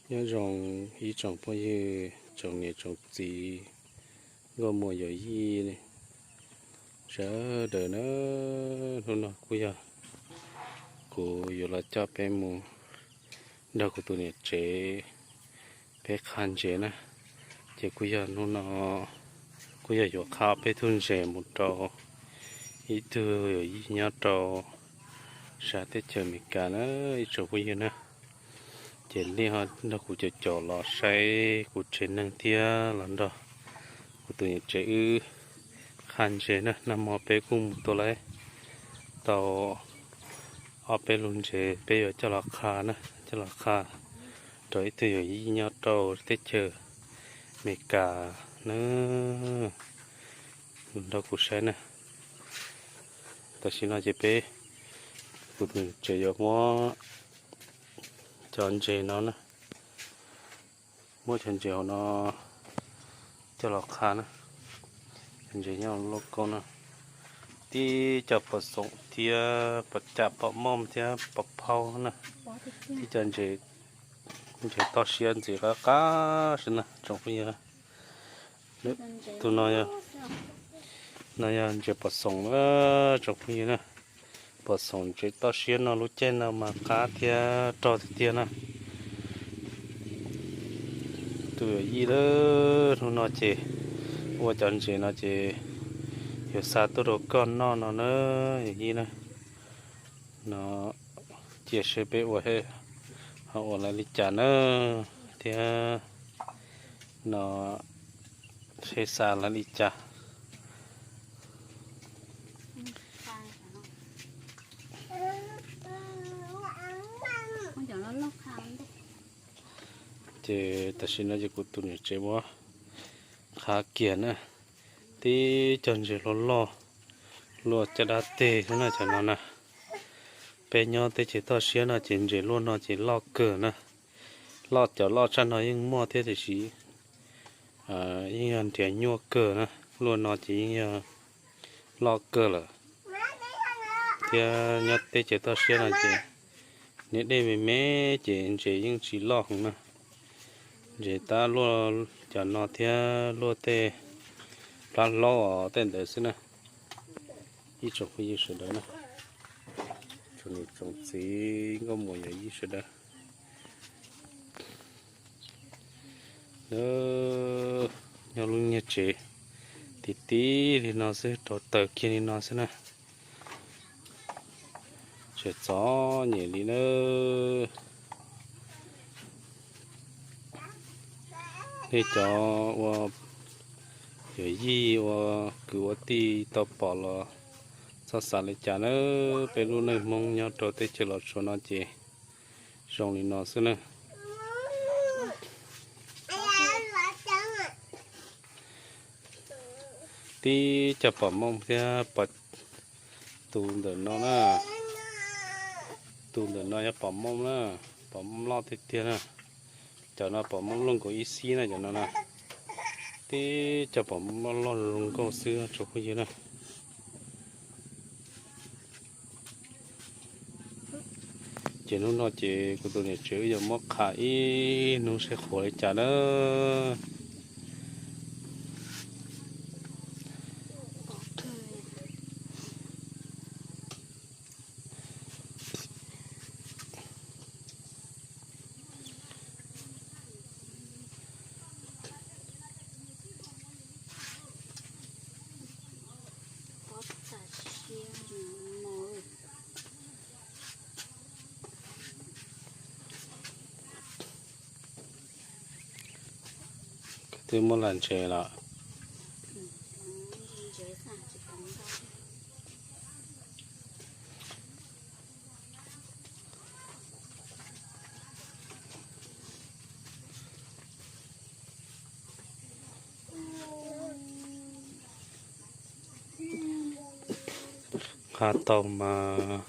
Nyob zoo ib tsoom phooj ywg, tsoom niam tsoom txiv, nkauj muam yawm yij sawv daws na. Hnub no kuj yog kuv yuav los coj peb mus nrog kuv tus niam tsev peb qha ntses na. Ces kuj yog hnub no kuj yog yuav qha peb tug ntses mus rau ib tug yawm yij nyob rau sab teb chaws Amelikas na, ib tsoom phooj ywg na. Ces li ho nrog kuv caum caum los saib kuv tsev neeg thiab los nrog kuv tus niam tsev wb qha ntses na. Nag hmo peb kuj mus tua lawm tau ob peb lub ntses peb yuav coj los qha na, coj los qha rau ib tug yawm yij nyob rau teb chaws Amelikas na. Nrog kuv saib na. Tam sim no ces peb, kuv tus niam tsev yuav muab cov ntses no na, muab cov ntses hauv no coj los qha na. Cov ntses nyob loj kawg no, tib co pos xoom thiab pos cam pos mom thiab pos phauj na. Tib co ntses, ntses toj siab ntxim qab qab xwb na tsoom phooj ywg. Tus no, no yog ntses pos xoom na tsoom phooj ywg na. Pos xoom ntses toj siab no lub caij no mas qab thiab rog tiag tiag na. Tus yawm yij lawm, hnub no ces ua cov ntses no ces yuav xa tuaj rau koj noj no na yawm yij na. No cia seb peb ua ho ua lawv li cas na, thiab no seb xa lawv li cas. Ces tam sim no ces kuv tus niam tsev muab qha kiag na, tib co ntses loj loj luaj caj dab teg xwb na cov no na. Peb nyob teb chaws toj siab no ces ntses luaj no ces loj kawg na. Loj, cov loj tshaj no yeej muaj thiab tiam sis yeej yog nrhiav nyuaj kawg na. Luaj no ces yeej yog loj kawg lawm. Thiab nyob teb chaws toj siab no ces niag dej me me ces ntses yeej tsis loj heev na. Ntses tab luaj cov no thiab luaj tej plab hlaub os tej ntawd xwb na. Ib tsoom phooj ywg sawv daws na, tsoom niam tsoom txiv nkauj muam yawm yij sawv daws. Nyob lub nyuag tsev ti ti li no xwb, rau taws kiag li no xwb na. Tseem txom nyem li na. Nej cov ua yawm yij ua kwv ua tij tau pom los txhob xav li cas na. Peb lub neej Hmoob nyob rau teb chaws Los Tsuas no ces zoo li no xwb na. Tib co pom mooj thiab, tus ntawm no na, tus ntawm no yog pom mooj na, pom mooj loj tiag tiag na. Cov no pom mooj loj nkaus ib xib na cov no na. Tib co pom mooj loj loj zoo nkauj xwb tsoom phooj ywg na. Ces hnub no ces kuv tus niam tsev wb yuav muab qha ib hnub seb qhuav li cas na. Twb muab lam ntses los. Qha tau mas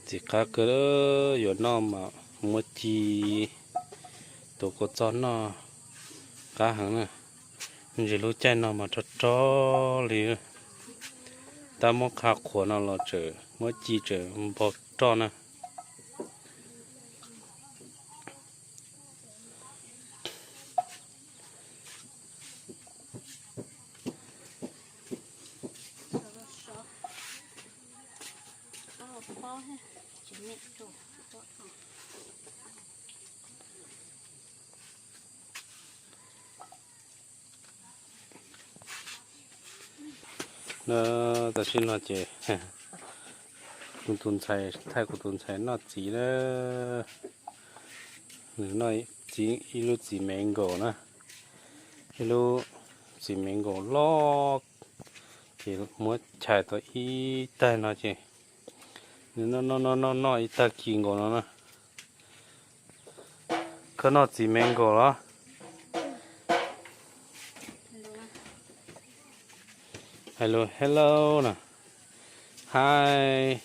ntxim qab kawg, yuav noj mas muab ci tus kua txob noj qab heev na. Ntses lub caij no mas rog rog li, tab muab qha qhuav no los tseem muab ci tseem npau roj na. Tam sim no ces kuv tus ntxhais, thaij kuv tus ntxhais noj txiv na. Nws noj txiv, ib lub txiv me nkaus na, ib lub txiv me nkaus loj, ces muab chais tau ib tag no ces nws noj noj noj noj noj ib tag kis nkaus no na. Koj noj txiv me nkaus los? Hello, hello na. Hi.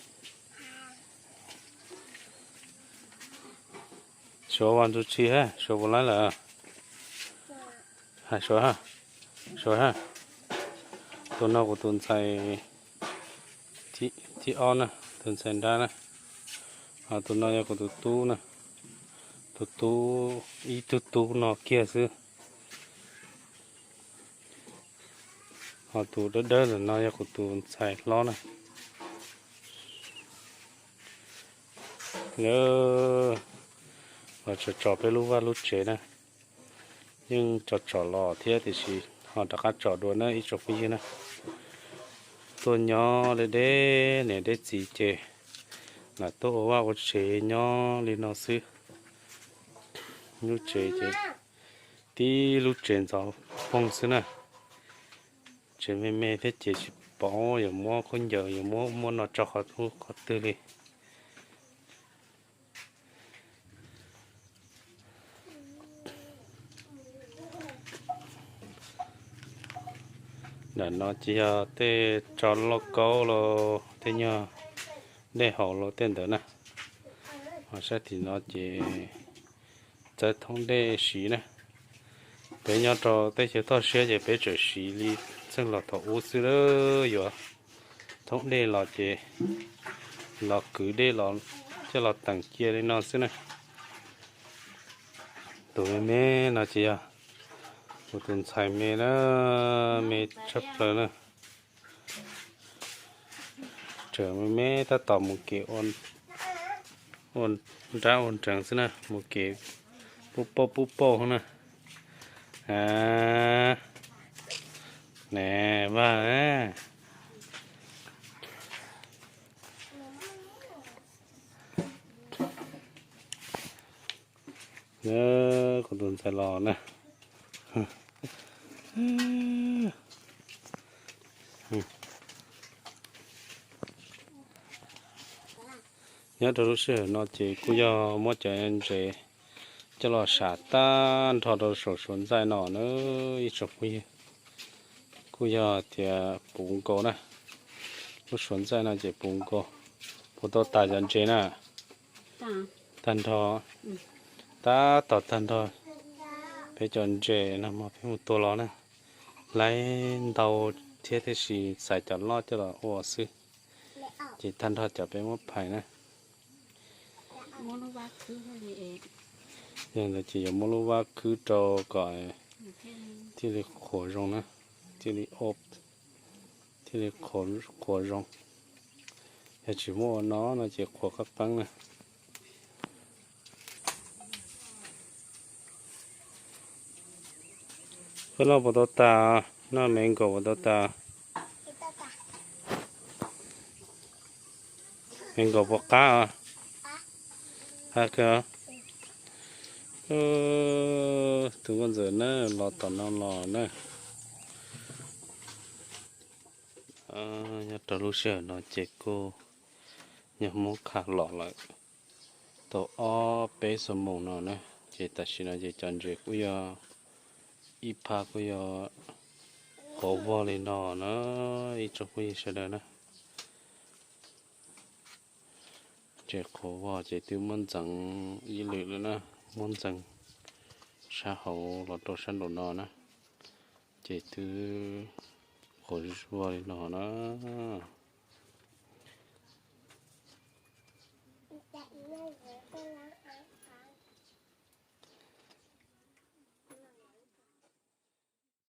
Suav vas ntsu tsi ha, suav puas laib lawm? Hais suav ha, suav ha. Tus no kuv tus ntxhais thib ob na, tus ntxhais nrab na. Ho tus no yog kuv tus tub na, tus tub, ib tug tub no kiag xwb. Ho tus dawb dawb ntawm no yog kuv tus ntxhais hlob na. Los tso tso peb lub vaj lub tsev na, yeej tso tso los thiab tiam sis ho rov qab tso dua na ib tsoom phooj ywg na. Tuaj nyob deb deb niam deb txiv ces lam tuaj ua vaj ua tsev nyob li no xwb. Lub tsev ces tib lub tsev ntxov poog xwb na. Tsev me me thiab ces tsis pom yuav muab khaub ncaws yuav muab muab no tso qhov ub qhov twg li. Ntawm no ces yog tej tso lauj kaub los tej nyuag dej haus los tej ntawd na. Ho sab tim no ces txawb thoob dej siv na. Peb nyob rau teb chaws toj siab ces peb tseem siv li txheej los thaum ub xwb, yuav thoob dej los ces los kwv dej los coj los teem cia li no xwb na. Tus me me no ces yog kuv tus ntxhais me na, me tshaj plaws na. Tseem me me tab tom mus kev ua nrab ua nreev xwb na, mus kev pub pauj pub pauj na. Ne, vaj na. Kuv tus ntxhais los na. Nyob rau lub sij hawm no ces kuj yog muab cov ntses coj los sam tag nrho rau saum suav ntxaij no na ib tsoom phooj ywg. Kuj yog tias puv nkaus na, lub suav ntxaij no ces puv nkaus, puv tau tas cov ntses na. Tag nrho, tab tom tag nrho peb cov ntses no mas peb mus tua los na, laib ntau thiab tiam sis xaiv cov loj coj los ua xwb, ces tag nrho cov peb muab phais na. Yog ntawd ces yuav muab lub vab khwb rau kom thiaj li qhuav zoo na, thiaj li, thiaj li qhuav zoo. Yog tsis muab ua no no ces qhuav qab qeeb na. Koj noj puas tau tas? Noj me nkaum puas tau tas? Me nkaum puas qab os? Qab kawg. Tus nkauj ntxawm na, los tom no los na. Nyob rau lub sij hawm no ces kuj yog Hmoob Kha los lawm tau ob peb xuab moos no na, ces tam sim no ces cov ntses kuj yog ib phab kuj yog qhuav vog li no na, ib tsoom phooj ywg sawv daws na. Ntses qhuav vog ces twb muab ntxeev ib lwm lawm na, muab ntxeev sab hauv los rau sab nraum no na, ces twb qhuav vog li no na.